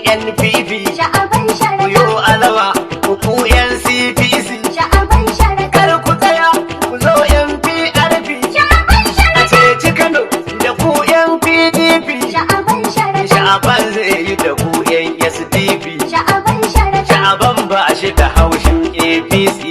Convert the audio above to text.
NPP. Sha'aban Ku Sharaɗa. yo alama ku yan CPC. Sha'aban Sharaɗa. Kar ku tsaya, ku zo yan PRP. Sha'aban A Sharaɗa. ceci Kano da ku yan PDP. Sha'aban Sharaɗa. Sha'aban zai yi da ku yan SDP. Sha'aban Sharaɗa. Sha'aban ba shi da haushin APC.